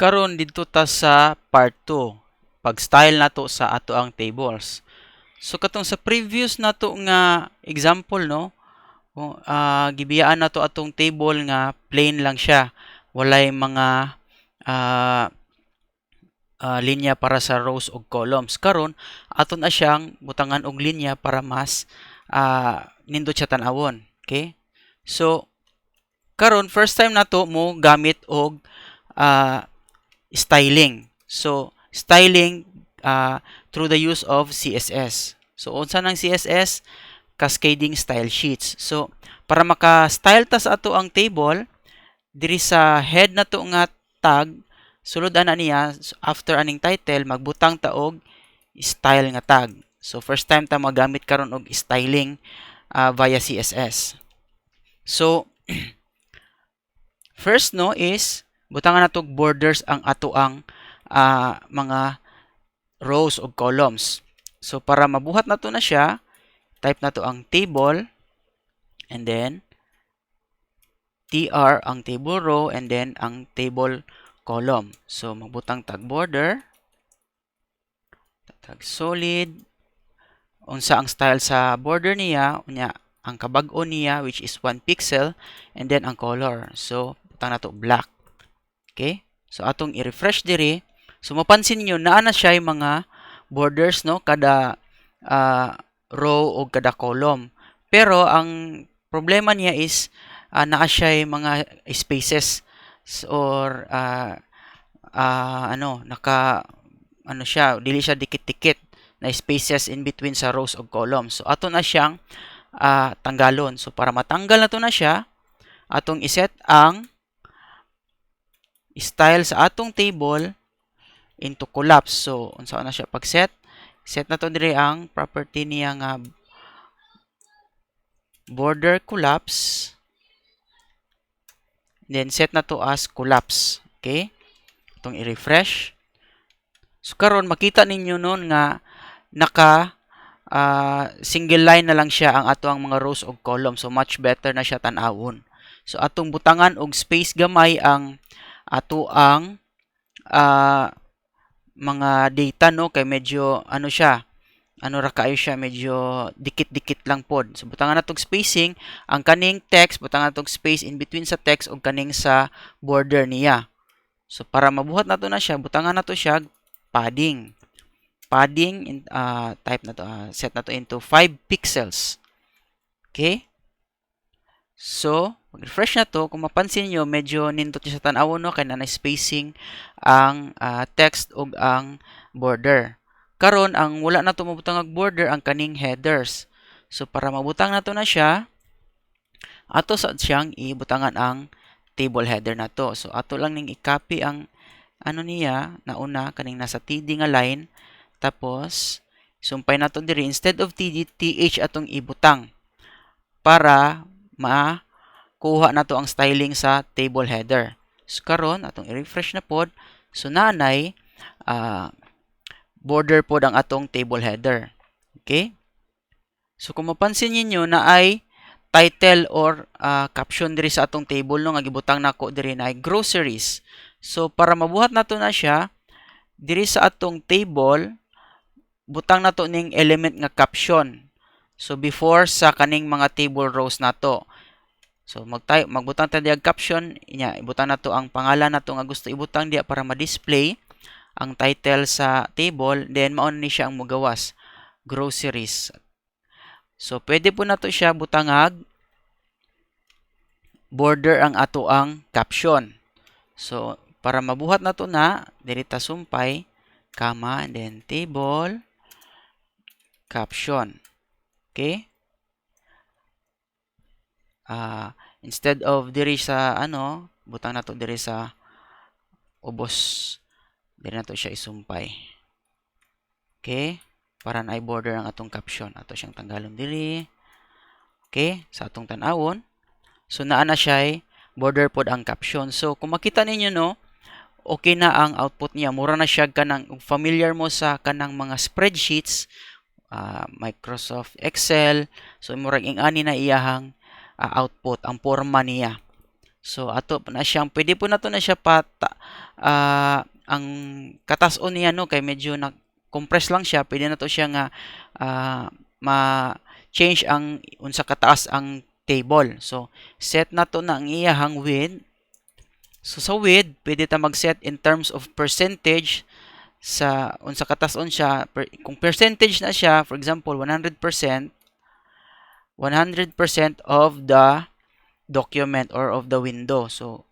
Karon didto ta sa part 2, pag-style nato sa ato ang tables. So katong sa previous nato nga example, no, gibiyaan nato atong table nga plain lang siya. Walay mga linya para sa rows ug columns. Karon ato na siyang butangan og linya para mas nindot siya tan-awon. Okay? So karon first time nato mo gamit og styling. So styling through the use of CSS. So unsa nang CSS? Cascading Style Sheets. So para maka-style ta sa ato ang table, diri sa head nato nga tag, sulod ana niya, after aning title, magbutang ta og style nga tag. So first time ta magamit karon og styling via CSS. So first, no, is butangan nato og borders ang ato ang mga rows ug columns. So para mabuhat nato na siya, type nato ang table and then tr ang table row and then ang table column. So magbutang tag border, tag solid, unsa ang style sa border niya, unya ang kabag-o niya, which is 1 pixel, and then ang color. So butang nato black. Okay? So atong i-refresh diri. So mapansin niyo, naa na siya yung mga borders, no, kada row o kada column. Pero ang problema niya is naa siya mga spaces or ano, naka ano siya, dili siya dikit-dikit na spaces in between sa rows ug columns. So ato na siyang tanggalon. So para matanggal na to na siya, atong iset ang style sa atong table into collapse. So unsa na siya pag-set? Set na to diri ang property niya nga border collapse. Then set na to as collapse. Okay? Itong i-refresh. So karon makita ninyo nun nga naka single line na lang siya ang ato ang mga rows ug column. So much better na siya tan-awon. So atong butangan og space gamay ang ato ang mga data, no, kay medyo ano siya, ano ra kaayo siya, medyo dikit-dikit lang pod. So butangan natong spacing ang kaning text, butangan natong space in between sa text ug kaning sa border niya. So para mabuhat nato na siya, butangan nato siya padding. Padding in, type na to, set na to into 5 pixels. Okay? So, mag-refresh na to, kung mapansin niyo, medyo nindot siya sa tan-awon, no, kay na spacing ang text ug ang border. Karon ang wala na to mabutang og border ang kaning headers. So para mabutang nato na siya, ato sa siyang ibutangan ang table header na to. So ato lang ning i-copy ang ano niya nauna, kaning nasa TD nga line, tapos sumpay nato diri, instead of TD, TH atong ibutang para makuha nato ang styling sa table header. So karon atong i-refresh na pod. So naanay border pod ang atong table header. Okay? So kung mapansin niyo, na ay title or caption diri sa atong table, no, nga gibutang nako diri na ay groceries. So para mabuhat nato na siya, diri sa atong table, butang nato ning element nga caption. So before sa kaning mga table rows nato. So magtay magbutang ta diya caption inya, ibutang nato ang pangalan nato nga gusto ibutang diya para ma-display ang title sa table, then mao ni siya ang mugawas, groceries. So pwede po nato siya butangag border ang ato ang caption. So para mabuhat nato na, diri ta sumpay, comma, and then table caption. Okay? Instead of diri sa ano, butang nato diri sa ubos. Diri nato siya isumpay. Okay? Para na border ang atong caption. Ato siyang tanggalon diri. Okay? Sa atong tan-awon. So naa na siya border pod ang caption. So kung makita ninyo, no, okay na ang output niya. Mura na siya kanang familiar mo sa kanang mga spreadsheets, Microsoft Excel. So murag ing-ani na iyahang output, ang forma niya. So ato na siyang pwede po nato na siya pata ang katason niya, no, kay medyo na compress lang siya. Pwede na to siya nga ma-change ang unsa kataas ang table. So set na to na ang iyahang width. So sa width, pwede ta mag-set in terms of percentage sa unsa katason siya. Kung percentage na siya, for example, 100%, 100% of the document or of the window. So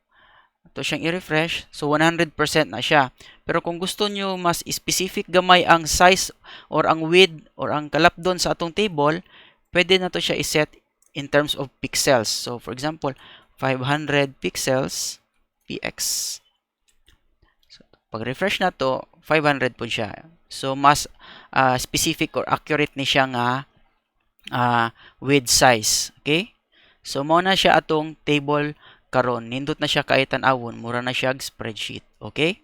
ito siyang i-refresh. So 100% na siya. Pero kung gusto nyo mas specific gamay ang size or ang width or ang kalapdon sa atong table, pwede na to siya i-set in terms of pixels. So for example, 500 pixels, px. So, pag refresh na to, 500 po siya. So mas specific or accurate ni siya nga width size. Okay? So mao na siya atong table karon. Nindot na siya kay tan-awon, mura na siya spreadsheet. Okay?